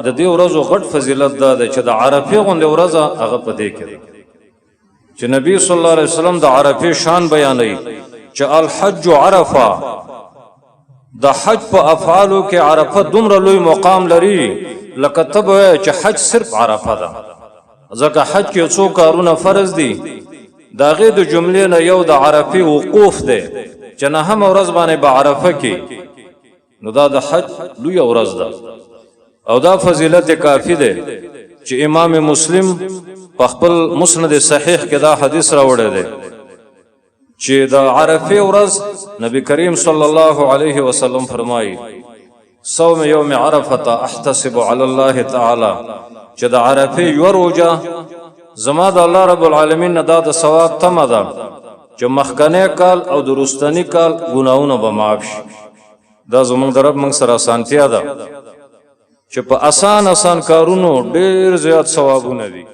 د دې ورځو غټ فضیلت دا دی چې د عرفې غوندې ورځ هغه په دې کې ده چې نبی صلی الله علیه وسلم د عرفې شان بیانوي چې الحج عرفه، د حج په افعالو کې عرفه دومره لوی مقام لري لکه ته به چې حج صرف عرفه ده، ځکه حج کې څو کارونه فرض دي، د هغې د جملې نه یو د عرفې وقوف دی چې نهمه ورځ باندې به عرفه کې، نو دا د حج لویه ورځ ده. او دا فضیلت کافی دی چې امام مسلم په خپل مسند صحیح کې دا حدیث راوړی دی چې د عرفه ورځ نبی کریم صلی الله علیه وسلم فرمایي: صوم یوم عرفه احتسب علی الله تعالی، چې د عرفه یو روزه زما د الله رب العالمین نه دا د ثواب تمه ده چې مخکنی کال او د وروستني کال ګناهونه به معاف شي. دا زمونږ د رب موږ سره اسانتیا ده چې په اسان اسان کارونو ډیر زیات ثوابونه دي.